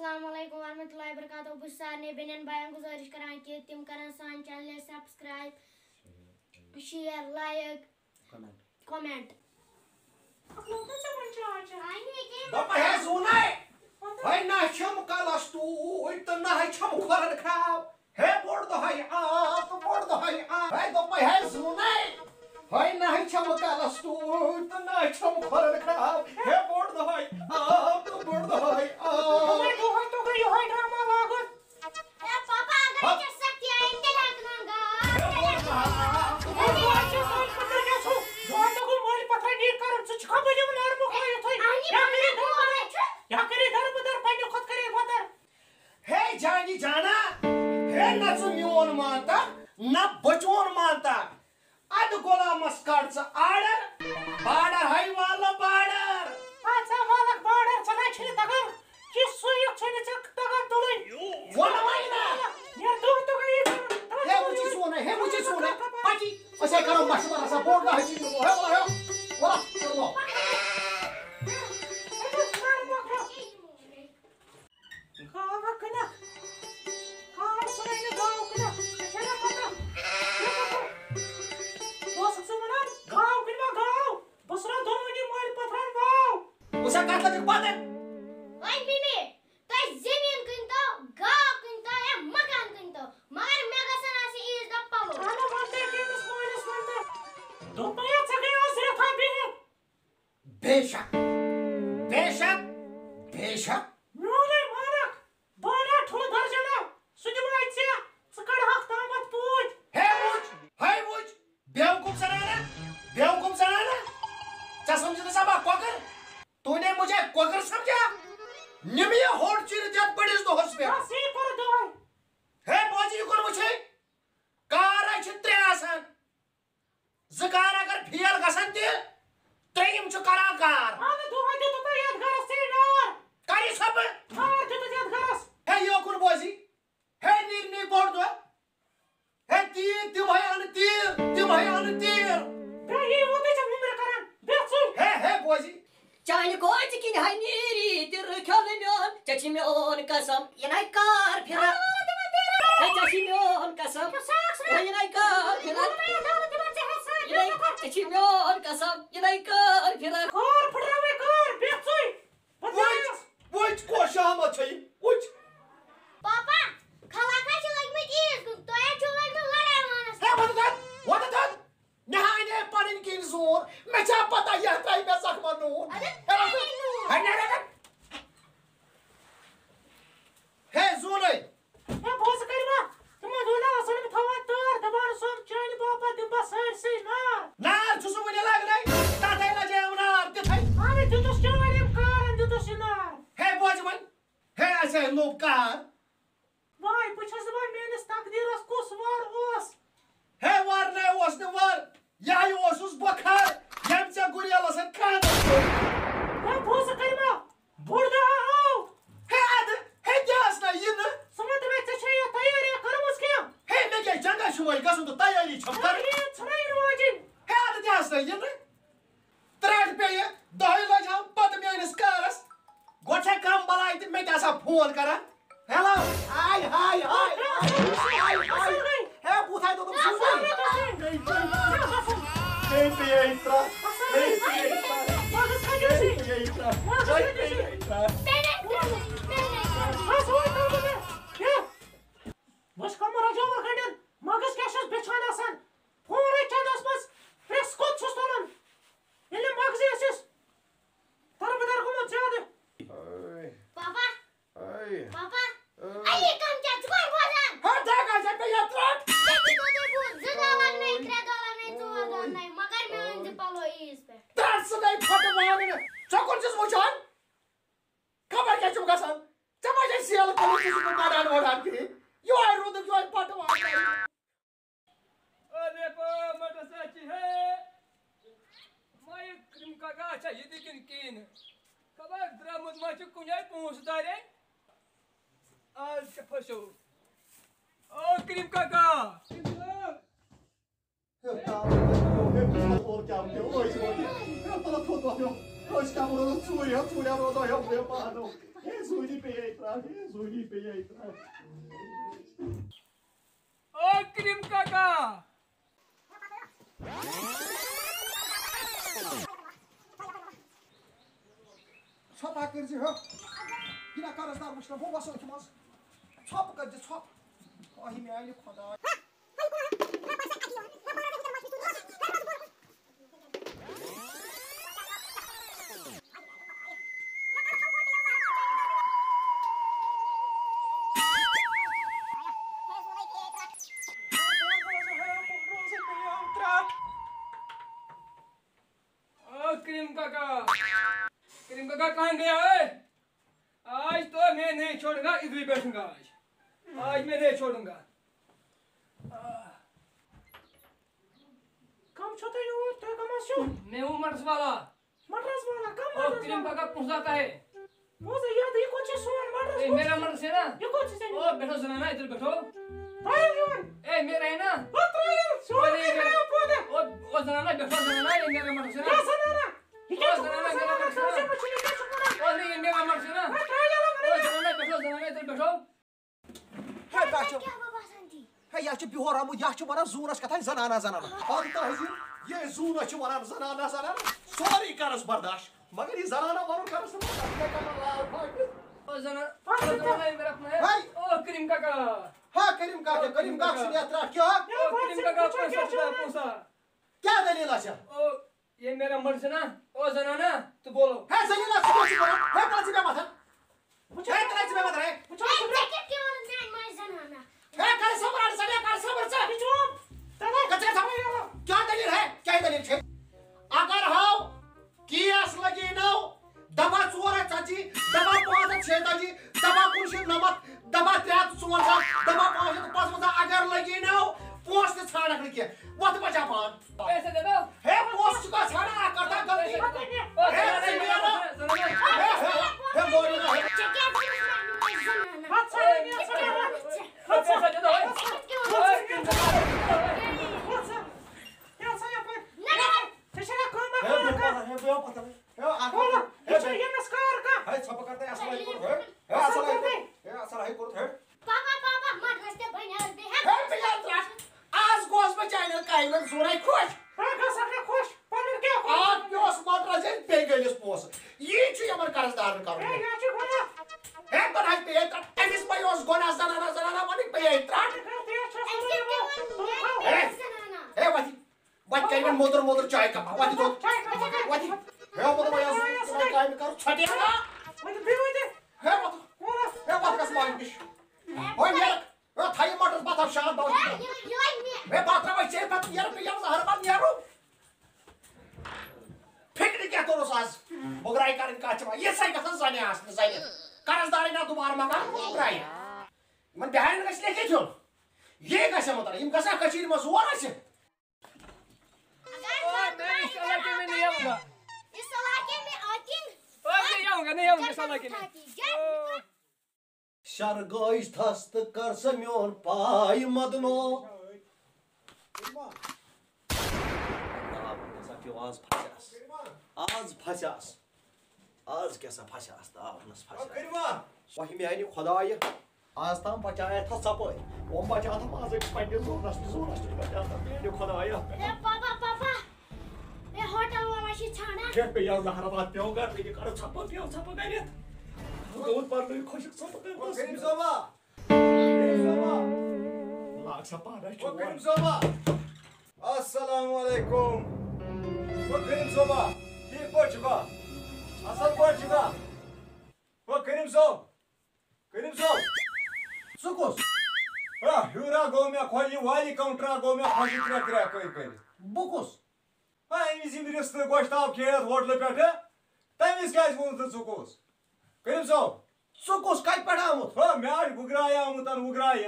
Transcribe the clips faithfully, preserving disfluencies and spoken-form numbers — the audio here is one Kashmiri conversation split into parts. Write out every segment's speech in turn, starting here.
السلام علیکم ورحمۃ اللہ وبرکاتہ۔ بہٕ چھُس سارنٕے بیٚنٮ۪ن بایَن گُزٲرِش کران کہِ تِم کرن سانہِ چینلہِ سبسکرائب، شیئر، لائک، کمنٹ۔ دوٚپمَے ہے زوٗنَے، ہے نہ چھَم کَلَس ٹوٗپۍ تہٕ نہ چھَم کھۄرَن کھراو۔ ہے بوٚڑ دۄہَے آو تہٕ بوٚڑ دۄہَے آو۔ ہے دوٚپمَے ہے زوٗنَے، ہے نہ چھَم کَلَس ٹوٗپۍ تہٕ نہ چھَم کھۄرَن کھراو۔ ہے بوٚڑ دۄہَے آو تہٕ بوٚڑ دۄہَے آو۔ دوٚپمَے دۄہَے تو گٔے یِہوٚے ڈرامہ لاگُن۔ اے پاپا، اگر ہا؟ ژےٚ سختی آیہِ، تیٚلہِ ہٮ۪کہٕ نہٕ گاو، تیٚلہِ ہٮ۪کہٕ نہٕ گاو۔ اے، بہٕ ہَسا چھُس وۄنۍ پَتہٕ کیٛاہ چھُ؟ وۄنۍ دوٚپُن مٲلۍ پَتھرَے نیٖرۍ کَرُن، ژٕ چھُکھا بٔنِو نارمُک وٲیِتھ وۄنۍ؟ اَہَنہِ یا کٔرِو پَنٕنۍ دربٕدر، بوے چھُ۔ یا کٔرِو دربٕدر، پنٛنہِ کھۄتہٕ کٔرِو بدر۔ ہے جانی جانا، ہے نہ ژٕ میون مانتا، نہ بہٕ چون مانتا۔ ادٕ غلامس کڑ ژٕ آرڈر، بارڈر ہے والہٕ بارڈر۔ اَدٕ سا والکھ بارڈر، ژٕ نَے چھُنہٕ تگان، یہِ سُے یوت چھُنہٕ ژےٚ تگان تُلٕنۍ۔ وَن وۄنۍ نا۔ یہِ دۄہ تہِ گٔیی کران۔ ہے وٕچھی سونٕے، ہے وٕچھی سونٕے، پکی، أسۍ ہے کرو مشورٕ، سا بوٚڑ دۄہ چھُ یِنہٕ وول۔ ہے وَلہٕ، ہے وَلہٕ، وَلہٕ۔ گاو ہا کٕنکھ۔ گاو ژھٕنَے نہٕ، گاو کٕنکھ۔ ژےٚ چھےٚ نا پتہ؟ مےٚ پتہ۔ بہٕ اوسُکھ ژٕ وَنان، گاو کٕنوا گاو؟ بہٕ ژھٕنہٕ دۄنوٕنی مٲلۍ پَتھرَن واو۔ وٕچھا کَتھ لٔجِکھ پَتہٕ؟ وۄنۍ مِمی، تۄہہِ زٔمیٖن کٕنۍ تو، گاو کٕنۍ تو یا مکان کٕنۍ تو، مگر مےٚ گژھن آسٕنۍ عیٖذ دۄہ پَلو۔ اَہَنُو وَن تہٕ أمِس مٲلِس وَن تہٕ۔ دوٚپمَے یا ژےٚ گٔے آز رٮ۪تھا بِہِتھ۔ بے شک، بے شک، بے شک۔ میونُے مالک، بہٕ اَنہٕ ہا ٹھُلہٕ درجنا، سُہ دِمہٕ ہا ژےٚ، ژٕ کَڑٕ ہاکھ تامَتھ پوٗتۍ۔ ہے وٕچھ، ہے وٕچھ، بیوقوف زنانہ، بیوقوف زنانہ، ژےٚ سمجھِ نہٕ سا بہٕ کۄکر؟ تو نے مجھے کۄکر سمجھا؟ نِم یہِ ہوٚٹ چیٖرِتھ یَتھ بٔڑِس دۄہَس پٮ۪ٹھ۔ بس یی کوٚر دۄہَے۔ ہے بوزِ، یہِ کوٚر وٕچھے، کار ہا چھِ ترٛےٚ آسان۔ زٕ کار اگر فیل گژھن تہِ، ترٛیٚیِم چھُ کران کار۔ اَہَنُو دۄہَے دیُتُکھ تۄہہِ یَتھ گرَس ژےٚ نار۔ کَر یہِ ژھۄپہٕ؟ نار دیُتُکھ یَتھ گرَس۔ ہے یوکُن بوزی، ہے نیٖرنٕے بوٚڑ دۄہ۔ ہے تیٖر، تِم ہے اَنہٕ تیٖر، تِم ہے اَنہٕ تیٖر۔ بیٚیہِ یی ووتُے ژےٚ وُمرِ کران، بیٚہہ ژٕے۔ ہے، ہے بوزی۔ چانہِ گوجہِ کِنۍ ہاے نیٖری تِرٕ کھیوٚن میون، ژےٚ چھی میون قسم، یہِ نَے کار پھِرٕ۔ ہے، ژےٚ چھی میون قسم، ہے، یہِ نَے کار پھِرٕ۔ یہِ نَے، ژےٚ چھی میون قسم، یہِ نَے کار پھِرٕ۔ کار پھٕٹراوَے کار، بیٚہہ ژٕے۔ بہٕ وٕچھ، درٛایس۔ وٕچھ، کۄس شامت چھےٚ یہِ، وٕچھ۔ پاپا، خلق ہا چھِ لٔگۍ مٕتۍ عیٖد کُن، تۄہہِ ہا چھِو لٔگۍ مٕتۍ لڑٲے وانَس۔ ہے، وَنہٕ تَتھ، وَنہٕ تَتھ۔ مےٚ ہا اَنے پنٕنۍ کِنۍ زوٗن، مےٚ چھا پتہ یَتھ ترٛایہِ مےٚ زخمَن نوٗن۔ اَدٕ ہے، ترٛایہِ نوٗن۔ ہے، نہ، نہ، نہ۔ ہے، زوٗنٕے۔ ہے، بوز کٔرِما، تِمو دوٚپ نہ آسان بہٕ تھاوان تار، دَپان اوسُم چانہِ باپتھ دِمہٕ بہٕ سٲرسٕے نار۔ نار چھُس وُنہِ لگنے، تَتھے لجیو نار تِتھے۔ اَدٕ دیُتُس چٲنۍ أمۍ کارَن دیُتُس یہِ نار۔ ہے، بوزِ وۄنۍ۔ ہے، اَسہِ ہے لوٚب کار۔ واے، بہٕ چھَس دَپان، میٛٲنِس تقدیٖرَس کُس وار اوس؟ ہے، وار نے اوس نہٕ وار، یِہوٚے اوسُس بہٕ خار، ییٚمۍ ژےٚ گُریلَس سۭتۍ خانٛدر کوٚر۔ ہے، بوز کٔرِما، بوٚڑ دۄہ آو۔ ہے، اَدٕ، ہے، تہِ آس نہ یِنہٕ۔ ژٕ وَن تہٕ مےٚ، ژےٚ چھےٚ یہِ تیٲری کٔرمٕژ کینٛہہ؟ ہے، مےٚ کیٛاہ جنٛگا چھُ وۄنۍ گژھُن تہٕ تیٲری چھَم ہے، کَرٕنۍ۔ عیٖد چھَنہ یِنہٕ واجِنۍ؟ ہے، اَدٕ تہِ آس نہ یِنہٕ۔ ترٛٹھ پیٚیہِ دَہہِ لَٹہِ ہم پَتہٕ میٛٲنِس کارَس۔ گۄڈٕ چھےٚ کَم بَلاے تہٕ مےٚ تہِ آسان فون کَران۔ ہیلو، ہاے، ہاے، ہاے، ہاے، ہاے، ہاے۔ ہے، بہٕ تھایہِ دوٚپُن سُے۔ بیٚیہِ پیٚیہِ ترٛٹھ، بیٚیہِ پیٚیہِ ترٛٹھ، بیٚیہِ پیٚیہِ ترٛٹھ، بیٚیہِ پیٚیہِ ترٛٹھ۔ بہٕ چھُس کَمہٕ رجاوُر گَنٛڈٮ۪ن، مَگٕز کیٛاہ چھَس بِچھان آسان؟ فونٕے چَندَس منٛز پرٛٮ۪س کوٚت چھُس تُلان؟ ییٚلہِ مَگزٕے ٲسِس دَربٕدَر گوٚمُت زیادٕ۔ پاپا، اے۔ پاپا، اے۔ علی کم کیا چکر بوزان؟ ہر جگہ سے پہ یاترا۔ زٕ دۄہ لگنے، ترٛےٚ دۄہ لگنے، ژور دۄہ لگنے، مگر مےٚ أنۍ زِ پلو عیٖذ پٮ۪ٹھ۔ ترٛٹھ سۭتۍ پھٹہٕ وانہٕ نہٕ۔ ژےٚ کوٚت چھُس وٕچھان؟ خبر کیٛاہ چھُم گژھان؟ ژےٚ ما چھے سیل کٔرمٕژ، ژٕ چھُکھ نہٕ کڑان وڑان کِہیٖنۍ؟ یِہوٚے روٗدُکھ، یِہوٚے پھٹہٕ وانہٕ۔ ارے با مٹر سا چی ہے۔ مائی کریم کاکا چھا ییٚتہِ کِنہٕ کِہیٖنۍ؟ خبر درٛامُت ما چھُ کُنہِ جایہِ پونٛسہٕ دارے؟ آز کیٛاہ پھسیو؟ او کریم کاکا۔ ہے، کیٛاہ وَنہٕ؟ ہے، بہٕ چھُس اور کیٛاہ وَنہٕ؟ أسۍ وَنہٕ۔ ہے، تَلہٕ تھوٚد وَنہٕ۔ أسۍ کیٛاہ وَنو؟ ژوٗرِ ہا، ژوٗرِ ہا روزو ہیوٚن بے پانو۔ ہے زوٗنی پیٚیہِ اَتہِ ترٛٹھ، ہے زوٗنی پیٚیہِ اَتہِ ترٛٹھ۔ او کریم کاکا۔ ژھۄپہٕ ہا کٔرۍ زِ ہیوٚ۔ یہِ نا قرض دار وٕچھنہ بہٕ وَسہٕ أتھۍ منٛز۔ ژھۄپہٕ کٔرۍ زِ ژھۄپہٕ۔ آہہِ میٛانہِ خۄداے۔ او کریم کاکا، کریم کاکا کہاں گیا ہے؟ آج تو میں نہیں چھوڑوں گا، ادھر ہی بیٹھوں گا آج۔ آج میں نہیں چھوڑوں گا۔ آہ۔ کم چھو تُہۍ یور؟ تُہۍ کم حظ چھِو؟ میں ہوں مٹرس والا۔ مٹرس والا؟ کم او مٹرس کریم والا؟ کاکا پونسہ کا ہے؟ پونسہ یاد، یہ کوٚت چھُ سون مٹرس اے، کوٚت میرا چھُ؟ مٹرس ہے نا؟ یہ کوٚت چھُ ژےٚ او نیُن؟ بیٹھو زنانہ ادھر بیٹھو۔ ترٛایَل یور۔ اے میرا ہے نا؟ او ترٛایَل، سون اے ہے میرا۔ خراب پودا۔ او، او زنانہ بیٹھو زنانہ، اے میرا مٹرس ہے نا؟ کیٛاہ زنانہ؟ یہِ او کیٛاہ چھُ زنانہ وَنان؟ میرا مٹرس ہے نا؟ زنانہ چھُنہٕ یہِ کیٛاہ چھُ وَنان؟ او نہیں، اے میرا مٹرس ہے نا؟ او ترٛایَل وَنان۔ او زنانہ بیٹھو زنانہ ادھر بیٹھو۔ ہے بچو۔ کیٛاہ بہٕ باسان تی؟ ہے، یہِ چھُ بِہور آمُت، یہِ چھُ وَنان زوٗنَس کَتھَے زنانہ، زنانہ۔ اَدٕ تۄہہِ زِ یہِ زوٗنَس چھِ وَنان زنانہ، زنانہ، سورُے کَرَس برداش، مگر یہِ زنانہ وَنُن کَرَس نہٕ برداش۔ یہِ کَرَن لاو پھٲٹِس۔ او زنانہ، او زنانہ، ہے میرا اپنا ہے۔ ہے۔ او کریم کاکا۔ ہا، کریم کاکا، او کریم کاکا کریم سُنٛد یَتھ رَٹھ کیٛاہ؟ او کریم کاکا، پونٛسہٕ، پونٛسہٕ۔ کیٛاہ دٔلیٖل چھےٚ؟ او یہ میرا مرض ہے نا، او زنانہ، تو بولو۔ ہے زنانہ، ژٕ کیٛاہ چھُکھ وَنان؟ ہے، تَلہٕ ژٕ مےٚ مَتھَن۔ ہے، تَلہٕ ژٕ مےٚ مَتھَن، ہے۔ وٕچھ حظ، ہے، ژےٚ کیٛاہ کیٛاہ ووٚنُتھ میٛانہِ ماجہِ زنانہ؟ ہے، کَر سا بَرابر ژٕ، ہے، کَر سا بَرابر ژٕ۔ یہِ چھُ، تَلہٕ کَر ژٕ، کیٛاہ دٔلیٖل ہے؟ کیٛاہ دٔلیٖل چھے؟ اگر ہاو کیس لگی نو، دبا ژور ہتھ ژتجی، دبا پانٛژھ ہتھ شیٚتٲجی، دبا کُنوُہ شیٚتھ نَمَتھ، دبا ترٛےٚ ہتھ ژُوَنٛزاہ، دبا پانٛژھ ہتھ تہٕ پانٛژوَنٛزاہ، اگر لگی نو، پونٛسہٕ تہِ ژھانڈکھ نہٕ کینٛہہ۔ وۄتھ بچا پان۔ پیسے دے دو۔ ہے، پونٛسہٕ چھُکھ ژھانڈان، اکھ کتھا غلطی۔ او ہے، زنانہ، ژٕ نیرا۔ زنانہ۔ ہے، ہے، ہے، لوری نا، ہے۔ ژےٚ کیٛاہ کوٚرُتھ میٛانہِ ماجہِ زنانہ؟ ہتھ سا، ہتھ سا۔ پیسے دے دو، ہے۔ ہتھ سا۔ کیٛاہ سا یپٲرۍ؟ نہ، نہ۔ ژےٚ چھےٚ نا کٲم ہے، اکھ بہٕ کران؟ پَرٕ، ہے، بہٕ پَرٕ۔ ہے، اکھ وَلہٕ، پَرٕ۔ یہِ چھےٚ ہے، ییٚمِس کار کانٛہہ۔ ہے، ژھۄپہٕ کر تہٕ اصٕل ہے کوٚرُتھ، ہے۔ ہے، اصٕل ہے کوٚرُتھ۔ ہے، اصٕل ہے کوٚرُتھ، ہے۔ پاپا، پاپا، مَٹرَس تہِ بَنہِ آز بیٚیہِ ہا۔ ہے، بہٕ یَتھ رَٹھ۔ آز گوس بہٕ چانٮ۪ن کامٮ۪ن سورُے خۄش۔ ہے، گژھ سا مےٚ خۄش۔ پَنُن کیٛاہ خۄش؟ آز پیوس مَٹرَس ییٚلہِ بیٚیہِ گٔلِس پونٛسہٕ۔ یی چھُ یِمَن قرض دارَن کَرُن۔ ہے، یہِ حظ چھُ گۄناہ۔ ہے، بَناے پیٚیہِ ترٛٹھ۔ أمِس ما اوس گۄناہ زَنانَن، زَنانَن وَنٕنۍ پیٚیہِ ترٛٹھ۔ ہے، ترٛٹھ چھَس نہٕ أسۍ کیٛاہ وَنان۔ کَرو؟ ہے، ہے، وَتھ۔ وۄنۍ کَرِ مےٚ موٚدُر موٚدُر چاے کَپا، وۄنۍ دِتو۔ وۄنۍ دِ۔ ہے، ووٚنمَے یَس، ژٕ وۄنۍ کامہِ کَرُن، ژھۄٹہِ ہنا۔ وۄنۍ دِ، بیٚیہِ وۄنۍ دِ۔ ہے، وۄتھ۔ ہے، وۄتھ گژھ مالہِ نِش۔ وۄنۍ نیرَکھ۔ ہے، تھایہِ مَٹرَس بَتھ آو شاد باوُن۔ ہے، یہِ، یہِ وۄنۍ مےٚ۔ ہے، بَتھ ترٛاوَے ژےٚ پَتہٕ نیرٕ بہٕ یَپھ زَہر پَتہٕ نیرُن۔ فِکرِ کیٛاہ توٚرُس آز؟ بُگراے کَرٕنۍ کَتھ چھِ وۄنۍ۔ یِژھَے گژھن زَنہِ آسنہِ، زَنہِ۔ قرض دارٕے نہ دُبارٕ مَکان بُگراے۔ یِمَن بِہارٮ۪ن گژھِ لیکھِتھ یُن۔ یی گژھِ مطلب، یِم گژھن کٔشیٖرِ منٛز زور آسہِ۔ اگر او، میں اس علاقے میں نہیں آؤں گا۔ اس علاقے میں آتی او، نہیں آؤں گا، نہیں آؤں گا اس علاقے میں۔ اٹھاتی، جا۔ او۔ شر گٲج تھس تہٕ کر سا میون پاے مدنو۔ آب ہسا پیوٚو آز پھسیس۔ آز پھسیس۔ آز کیٛاہ سا پھسیس تہٕ آب ہنس پھسیس۔ وۄنۍ میانہِ خدایہِ۔ آز تام بچایتھ ژپٲرۍ۔ وۄنۍ بچاتھ منٛزٕے پننِس زونس تہِ، زونس تہِ بچاتھ میانہِ خدایہ۔ اے پاپا، پاپا، اے ہوٹل والا چھِ ژھانڈان۔ ہے، پیٚیہِ یَلہٕ نہرٕ باد پیٚو گرٕ، یہِ کَرٕ ژھۄپہٕ، پیٚو ژھۄپہٕ کٔرِتھ۔ بہٕ گوٚوُس پَرنُے خۄشِک ژھۄپہٕ کٔرِتھ۔ او کریٖم صٲبا۔ کریٖم صٲبا۔ لاگ سا پانَے او کریٖم چوب۔ صٲبا۔ السلام علیکم۔ او کریٖم صٲبا۔ ٹھیٖک پٲٹھۍ چھُکھا؟ اَصٕل پٲٹھۍ چھُکھا؟ او کریٖم صٲب۔ کریٖم صٲب۔ ژٕ کُس؟ آ، ہیوٚر ہا گوٚو مےٚ خۄش، یہِ والی کاوُنٹر ہا گوٚو مےٚ خۄش، یہِ کرٛٮ۪کھ کرٛٮ۪کھ کٔرۍ کٔرۍ۔ بہٕ کُس؟ آ، أمِس یِم رِستہٕ گۄشتاب کھیٚیَتھ ہوٹلہٕ پٮ۪ٹھٕ، تٔمِس کیٛازِ ووٚنُتھ نہٕ ژٕ کُس؟ کریٖم صٲب۔ ژٕ کُس؟ کَتہِ پٮ۪ٹھ آمُت؟ ہو، مےٚ آے وُگراے آمُت، وُگراے۔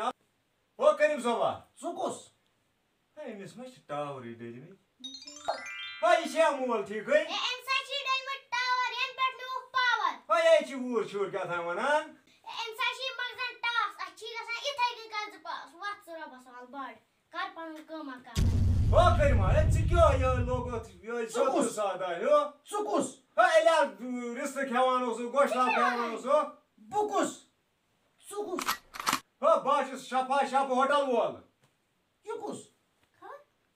ہو، کریٖم صٲبا۔ ژٕ کُس؟ ہے، أمِس ما چھِ ٹاورٕے ڈٔلمٕتۍ؟ ہے، یہِ چھا مول ٹھیٖکھٕے؟ ہے، أمِس ہا چھِ ڈٔلمٕتۍ ٹاوَر، یَنہٕ پٮ۪ٹھ نیوٗکھ پاوَر۔ ہے، یہِ چھِ وُر شُر کیٛاہ تام وَنان۔ ہے، أمِس ہا چھِ یِم مَنٛگان ٹاس، اَسہِ چھی گژھان یِتھَے کٔنۍ قرضہٕ پاس۔ وَتھ ژٕ رۄبَس حوال بَڑ، کَر پَنُن کٲمہ کار۔ ہو کٔرِو ما، ہے، ژٕ کیٛاہ یہِ لوگُتھ، یہِ ژٕ سوٚت کُس؟ سادہ ہیوٗ؟ ژٕ کُس؟ ہے، ییٚلہِ اَتھ رِستہٕ کھٮ۪وان اوسُکھ، گۄشتاب کھٮ۪وان اوسُکھ۔ بہٕ کُس؟ ژٕ کُس؟ ہو، بہٕ حظ چھُس شفا شف ہوٹل وول۔ یہِ کُس؟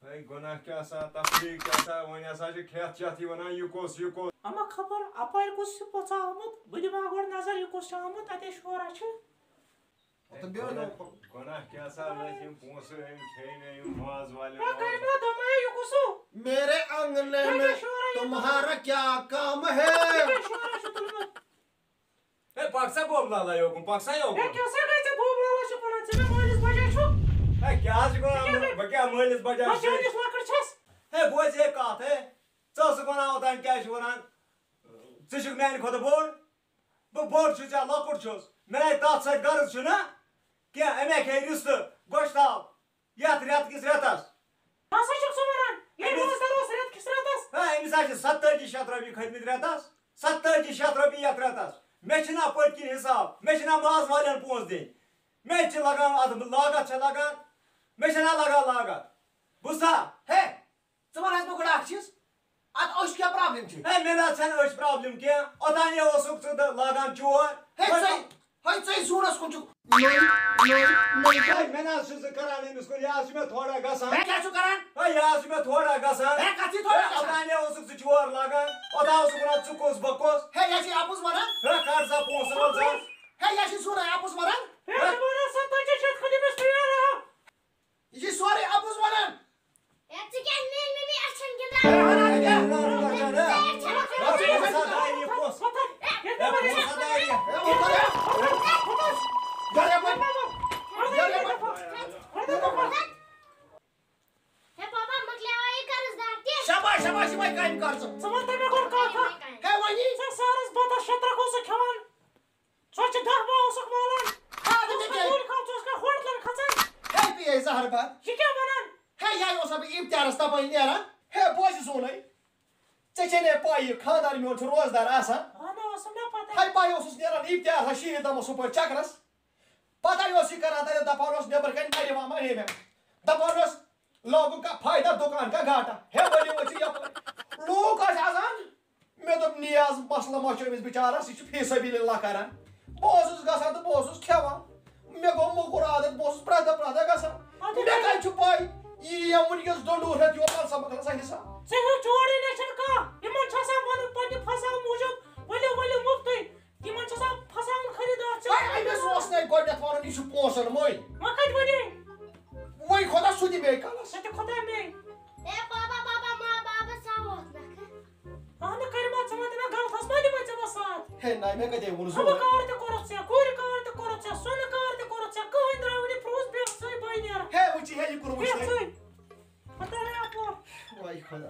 ہے، گۄناہ کیٛاہ سا، تفریٖق کیٛاہ سا، وۄنۍ ہسا چھِ کھٮ۪تھ چٮ۪تھ یہِ وَنان، یہِ کُس، یہِ کُس؟ اما خبر، اپٲرۍ کُس چھُ پوٚژھ آمُت؟ بہٕ دِمہٕ ہا گۄڈٕ نظر، یہِ کُس چھُ آمُت، اَتے شورا چھُ۔ تہٕ بیٚیہِ گۄناہ، گۄناہ کیٛاہ سا، ٲسۍ یِم پونٛسہٕ، أمۍ کھیٚے مےٚ، یِم ماز والٮ۪ن ہے، ماز۔ کَرِ ما دوٚپمَے، یہِ کُس ہو؟ میرے آنگن کیٛاہ میں کیٛاہ شورا یہِ تمہارا کیٛاہ کام ہے؟ کیٛاہ شورا چھُ تُلمُت؟ ہے، پَک سا بوب لالا یوکُن، پَک سا یوکُن۔ ہے، کیٛاہ سا گٔے ژےٚ بوب لالا چھُکھ وَنان؟ ژٕ مےٚ مٲلِس بَجاے چھُکھ؟ ہے، کیٛاہ حظ چھُکھ وَنان؟ ژٕ کیٛاہ گٔے؟ بہٕ کیٛاہ مٲلِس بَجاے بَجاے چھُسَے؟ نِش لۄکٕٹ چھَس؟ ہے، بوز ہے کَتھ، ہے۔ ژٕ ٲسٕکھ وَنان اوٚتام کیٛاہ چھُ وَنان؟ ژٕ چھُکھ میٛانہِ کھۄتہٕ بوٚڑ؟ بہٕ بوٚڑ چھُس یا لۄکُٹ چھُس؟ مےٚ ہے تَتھ سۭتۍ غرض چھُنہ کینٛہہ، اَمہِ ہے کھیٚیہِ رِستہٕ، گۄشتاب۔ یتھ رٮ۪تہٕ کِس رٮ۪تس۔ ہسا چھُکھ ژٕ وَنان، ییٚلہِ أمِس روزدار اوس رٮ۪تہٕ کِس رٮ۪تس۔ ہے، أمِس ہا چھِ ستٲجی شیٚتھ رۄپیہِ کھٔتمٕتۍ رٮ۪تس۔ ستٲجی شیٚتھ رۄپیہِ یتھ رٮ۪تس۔ مےٚ چھِنہ پٔتۍ کِنۍ حساب، مےٚ چھِنہ ماز والٮ۪ن پونٛسہٕ دِنۍ۔ مےٚ تہِ چھِ لگان اتھ لاگتھ چھےٚ لگان۔ مےٚ چھِنہ لگان لاگتھ۔ بوٗزتھا؟ ہے، ژٕ وَن حظ مےٚ گۄڈٕ اکھ چیٖز، اتھ أچھ کیٛاہ problem چھِ؟ ہے، مےٚ نہ حظ چھَنہٕ أچھ problem کینٛہہ۔ اوٚتام یہِ اوسُکھ ژٕ دَ-، لاگان چور۔ ہے، وۄنۍ ژَے، ہے، ژَے زوٗنَس کُن چھُکھ۔ نٔے، نٔے، نٔے۔ ہے، مےٚ نہ حظ چھُ ژٕ کران أمِس کُن، یہِ حظ چھُ مےٚ تھوڑا گژھان۔ ہے، کیٛاہ چھُکھ کران؟ ہے، یہِ حظ چھُ مےٚ تھوڑا گژھان۔ ہے، کَتھ چھِ تھوڑا ہے، گژھان؟ اوٚتام یہِ اوسُکھ ژٕ چور لاگان، اوٚتام اوسُکھ وَنان، ژٕ کُس بہٕ کُس۔ ہے، یہِ حظ چھِ اَپُز وَنان۔ ہے، کَڑ سا پونٛسہٕ وۄنۍ ژٕ۔ ہے، یہِ حظ چھِ زوٗنَے اَپُز وَنان۔ ہے، ژٕ وَن حظ ستٲجی شیٚتھ کھٔتۍ أمِس تیٖر۔ یہِ چھِ سورُے اَپُز وَنان۔ ہے، ژٕ کیٛازِ میٛٲنۍ مٔمی اَتھٕ چھَنہٕ گِنٛدان؟ ہے، وَنان کیٛاہ؟ ژٕ اَتھٕ چھَنہٕ گِنٛدان۔ ہے، پونٛسہٕ داری یہِ پونٛسہٕ۔ ہے، پونٛسہٕ داری یہِ۔ ہے، وۄتھ کَر۔ یَلہٕ یَپٲرۍ۔ یَلہٕ یَپٲرۍ۔ ہے، بابا، مۄکلیو یہِ قرض دار تہِ۔ شاباش، شاباش، یِمَے کامہِ کر ژٕ۔ ژٕ وَن تہٕ مےٚ گۄڈٕ کَتھ اَکھ۔ ہے، وَنی۔ ژےٚ سارَس بَتَس شےٚ ترٛکھ اوسُکھ کھٮ۪وان۔ ژٕ چھِ دَہ باہ اوسُکھ والان۔ آ، تہٕ مےٚ کیٛاہ؟ ژٕ اوسُکھ کھوٚل کھوٚل، ژٕ اوسُکھ کھوٚل کھوٚل کھژان۔ ہے، پیٚیے زہر بَد۔ یہِ کیٛاہ وَنان؟ ہے، یہِ اوسا بہٕ اِفتارَس تَپٲرۍ نیران؟ ہے، بوزِ سونُے۔ ژےٚ چھے نے پَے، یہِ خانٛدار میون چھُ روزدار آسان۔ اَہَن، اوسُم نا پَتہ۔ ہے، پَے اوسُس نیران اِفتار ہا شیٖرِتھ دَمَس ہُپٲرۍ چَکرَس۔ پَتَے اوس یہِ کَران تَتٮ۪تھ، دَپان اوس، "نٮ۪برٕ کَنۍ مَرِ وَما ہے مےٚ۔" دَپان اوس، لوگُن کا فٲیدہ، دُکان کا گھاٹا۔ ہے، ؤلِو، ؤلِو یَپٲرۍ۔ لوٗکھ ٲسۍ اَژان۔ مےٚ دوٚپ، نیاز، مسلہٕ ما چھُ أمِس بِچارَس، یہِ چھُ فی سبیل اللہ کران۔ بہٕ اوسُس گژھان تہٕ بہٕ اوسُس کھٮ۪وان۔ مےٚ گوٚو موٚکُر عادت، بہٕ اوسُس پرٛٮ۪تھ دۄہ، پرٛٮ۪تھ دۄہ گژھان۔ اَدٕ مےٚ کَتہِ چھُ پَے، یی یا وٕنۍکٮ۪س ڈۄنٛڈوٗ ہٮ۪تھ یور، اَنسا بہٕ کَرَسا حِساب۔ ژےٚ ہیوٗ چورٕے نہ چھُنہٕ کانٛہہ۔ یِمَن چھُ آسان وَنُن پنٛنہِ فصل موٗجوٗب، ؤلِو، ؤلِو مُفتٕے۔ یِمَن چھُ آسان پھساوُن خریٖدار ژےٚ۔ ہے، أمِس اوس نَے گۄڈٕنٮ۪تھ وَنُن، یہِ چھُ پونٛسَن مٔلۍ۔ وۄنۍ کَتہِ وَنے؟ وۄنۍ خۄدا سُہ تہِ بیٚیہِ کَلَس۔ سُہ تہِ خۄدا بیٚیہِ۔ اے بابا، بابا، ما بابا، سا ووت نَکھٕ۔ اَہنُو کٔرِما ژٕ وَن تہِ مےٚ غلطس ما دِمَے ژےٚ بہٕ ساتھ؟ ہے، نَے، مےٚ کَتہِ ووٚن اَبہٕ ژٕ؟ کار تہِ کوٚرُتھ ژےٚ، کوٗرِ کار تہِ کوٚرُتھ ژےٚ، سۄنہٕ کار تہِ کوٚرُتھ ژےٚ، کٕہٕنۍ درٛاو نہٕ پرٛوٗس بیٚیہِ ژٕے بٲے نیران۔ ہے، وٕچھی ہے، یہِ کوٚرمُت بیٚیہِ ژےٚ۔ ژٕے۔ خۄدایا پوٚر۔ وای خۄدایا،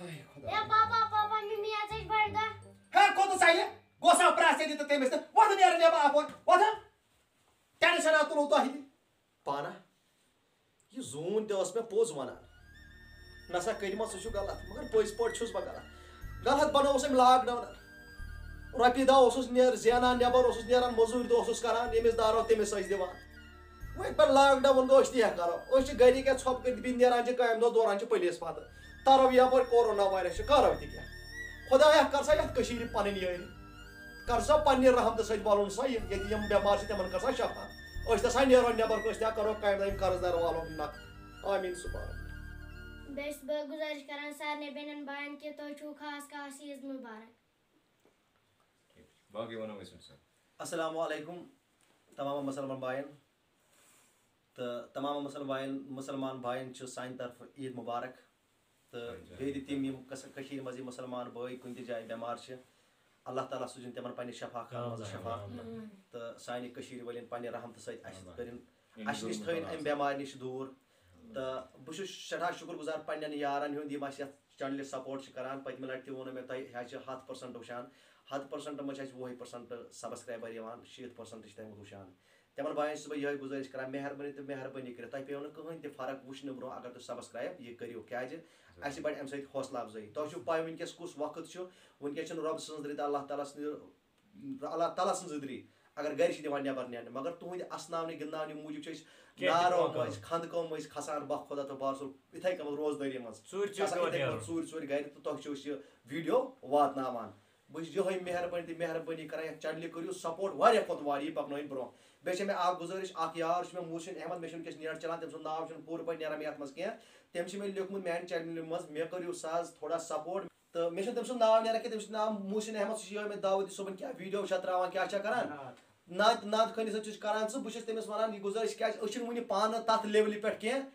ہاے خۄدایا۔ اے بابا، بابا، مِمی حظ ٲسۍ بَڑِ دۄہ۔ ہے، کوٚت ژَلہِ؟ گوٚژھ ہا پرٛٮ۪س تہِ دِتھ تٔمِس تہٕ وۄتھ نیرٕ نٮ۪بر اَپٲرۍ، وۄتھ۔ ٹٮ۪نشن ہا تُلُو تۄہہِ تہِ۔ پانہ، یہِ زوٗن تہِ اوس مےٚ پوٚز وَنان۔ نسا کٔرِما ژٕ چھُکھ غلط، مگر پٔزۍ پٲٹھۍ چھُس بہٕ غلط۔ غلط بنووُس أمۍ lockdownن۔ رۄپیہِ دَہ اوسُس نیر-، زینان، نٮ۪بر اوسُس نیران، مٔزوٗرۍ دۄہ اوسُس کران، ییٚمِس دارو تٔمِس ٲسۍ دِوان۔ وۄنۍ ییٚلہِ پٮ۪ٹھ lockdown گوٚو، أسۍ تہِ کیٛاہ کرو؟ أسۍ چھِ گرِکۍ یا ژھۄپہٕ کٔرِتھ بِہِتھ، نیران چھِ کامہِ دۄہ، دوران چھِ پُلیٖس پتہٕ۔ ترو یپٲرۍ corona virus چھُ، کرو تہِ کیٛاہ؟ خۄدایا، کر سا یتھ کٔشیٖرِ پنٕنۍ یٲری۔ کر سا پننہِ رحمتہٕ سۭتۍ ولُن سا یہِ، ییٚتہِ یِم بٮ۪مار چھِ، تِمن کر سا شفا۔ أسۍ تہِ ہسا نیرو نٮ۪بر کُن، أسۍ تہِ ہا کرو کامہِ دۄہ یِم قرض دار والو نکھٕ۔ آمیٖن سبحان۔ بیٚیہِ چھُس بہٕ گُزٲرِش کران سارنٕے بیٚنٮ۪ن بایَن کہِ تۄہہِ چھُو خاص خاص عیٖد مُبارک۔ باقٕے وَنو أسۍ أمۍ سۭتۍ۔ السلام علیکم تمام مسلمان بایَن تہٕ تمام مسلمان بایَن، مسلمان بایَن چھِ سانہِ طرفہٕ عیٖد مُبارک۔ تہٕ بیٚیہِ تہِ تِم یِم کس-، کٔشیٖرِ منٛز یِم مسلمان بٲے کُنہِ تہِ جایہِ بٮ۪مار چھِ، اللہ تعالیٰ سوٗزِن تِمن پننہِ شفا خانہٕ منٛز شفا۔ تہٕ سانہِ کٔشیٖرِ وٲلٮ۪ن پننہِ رحمتہٕ سۭتۍ اَسہِ کٔرِن، اَسہِ نِش تھٲیِن اَمہِ بٮ۪مارِ نِش دوٗر۔ تہٕ بہٕ چھُس سٮ۪ٹھاہ شُکُر گُزار پننٮ۪ن یارن ہُنٛد، یِم اَسہِ یَتھ channelہِ support چھِ کران۔ پٔتمہِ لٹہِ تہِ ووٚن مےٚ تۄہہِ، یہِ حظ چھِ ہَتھ percent وٕچھان، ہَتھ percentہٕ منٛز چھِ اَسہِ وُہَے percent subscriber یِوان، شیٖتھ percent چھِ تَمہِ وٕچھان۔ تِمن بایَن چھُس بہٕ یِہوٚے گُزٲرِش کران، مہربٲنی تہٕ مہربٲنی کٔرِتھ، تۄہہِ پیٚیو نہٕ کٕہٕنۍ تہِ فرق وٕچھنہٕ برونٛہہ اگر تُہۍ subscribe یہِ کٔرِو، کیٛازِ اَسہِ بَڑِ اَمہِ سۭتۍ حوصلہٕ افزٲیی۔ تۄہہِ چھُو پَے وٕنکیٚس کُس وقت چھُ، وٕنکیٚس چھُنہٕ رۄب سٕنٛز رِدا، اللہ تعالیٰ سٕنٛز، اللہ تعالیٰ سٕنٛز رِدا۔ اگر گرِ چھِ دِوان نٮ۪بر نیرنہٕ، مگر تُہٕنٛدِ اَسناونہٕ گِنٛدناونہٕ موٗجوٗب چھِ أسۍ نارو مٔنٛزۍ، خندقو مٔنٛزۍ کھسان، بخدا تہٕ بارسُل، یِتھَے کٔنۍ روزدٲری منٛز ژوٗرِ ژوٗرِ کھسان، یِتھَے کٔنۍ ژوٗرِ ژوٗرِ گرِ، تہٕ تۄہہِ چھِ أسۍ یہِ video واتناوان۔ بہٕ چھُس یِہوٚے مہربٲنی تہٕ مہربٲنی کران، یَتھ چینلہِ کٔرِو سپورٹ، واریاہ کھۄتہٕ واریاہ یہِ پَکنٲیِن برٛونٛہہ۔ بیٚیہِ چھےٚ مےٚ اَکھ گُزٲرِش، اَکھ یار چھُ مےٚ محسن احمد، مےٚ چھُنہٕ وٕنکیٚس نیٹ چلان، تٔمۍ سُنٛد ناو چھُنہٕ پوٗرٕ پٲٹھۍ نیران مےٚ یَتھ منٛز کینٛہہ۔ تٔمۍ چھُ مےٚ لیوٚکھمُت میٛانہِ چینلہِ منٛز، مےٚ کٔرِو سا حظ تھوڑا سپورٹ۔ تہٕ مےٚ چھُنہٕ تٔمۍ سُنٛد ناو نیران کینٛہہ، تٔمۍ سُنٛد ناو محسن احمد، سُہ چھُ یِہوٚے مےٚ دعوت دِتھ صٲبُن کیٛاہ ویٖڈیو چھا ترٛاوان، کیٛاہ چھا کران۔ ناد، ناد خٲنی صٲب چھُ کران سُہ، بہٕ چھُس تٔمِس وَنان یہِ گُزٲرِش، کیٛازِ أسۍ چھِنہٕ وٕنہِ پانہٕ تَتھ لیولہِ پٮ۪ٹھ کینٛہہ۔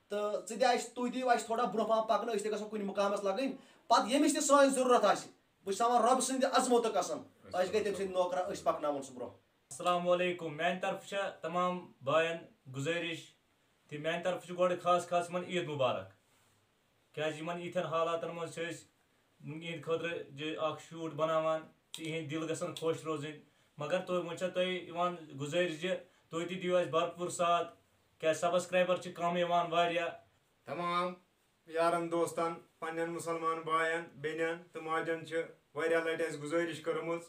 تہٕ ژٕ دِ اَسہِ، تُہۍ دِیِو اَسہِ تھوڑا برٛونٛہہ پَہَم پَکنہٕ، أسۍ تہِ گژھو کُنہِ مُقامَس لَگٕنۍ۔ پَتہٕ ییٚمِس تہِ سٲنۍ ضروٗرت آسہِ، بہٕ چھُس تھاوان رۄبہٕ سٕنٛدِ عظمتُک قسم، أسۍ گٔے تٔمۍ سٕنٛدۍ نوکرا، أسۍ پَکناوون سُہ برٛونٛہہ۔ السلام علیکم۔ میانہِ طرفہٕ چھےٚ تمام باین گُزٲرِش تہِ، میانہِ طرفہٕ چھُ گۄڈٕ خاص خاص یِمن عیٖد مُبارک، کیازِ یِمن یِتھٮ۪ن حالاتن منٛز چھِ أسۍ یِہنٛدِ خٲطرٕ جِ-، اکھ شوٗٹ بناوان تہٕ یِہنٛدۍ دِل گژھن خۄش روزٕنۍ۔ مگر تُہۍ، وۄنۍ چھےٚ تۄہہِ یِوان گُزٲرِش زِ تُہۍ تہِ دِیِو اَسہِ بھرپوٗر ساتھ، کیازِ سبسکرایبر چھِ کم یِوان واریاہ۔ تمام یارن دوستن، پننٮ۪ن مُسلمان باین، بیٚنٮ۪ن تہٕ ماجن چھِ واریاہ لٹہِ اَسہِ گُزٲرِش کٔرمٕژ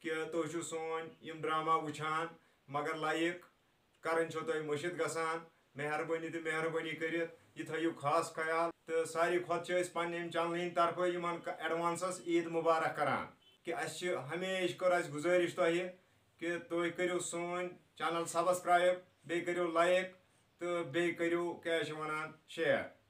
کہِ تُہۍ چھِو سون یِم ڈرامہ وٕچھان، مگر لایک کرٕنۍ چھو تۄہہِ مٔشِتھ گژھان۔ مہربٲنی تہٕ مہربٲنی کٔرِتھ یہِ تھٲیِو خاص خیال۔ تہٕ ساروی کھۄتہٕ چھِ أسۍ پننہِ ییٚمہِ چینلہِ ہٕنٛدِ طرفہٕ یِمن ک-، ایڈوانسس عیٖد مُبارک کران کہِ اَسہِ چھِ ہمیشہِ کٔر اَسہِ گُزٲرِش تۄہہِ کہِ تُہۍ کٔرِو سٲنۍ چینل سبسکرایب، بیٚیہِ کٔرِو لایک تہٕ بیٚیہِ کٔرِو، کیٛاہ چھِ وَنان، شیئر۔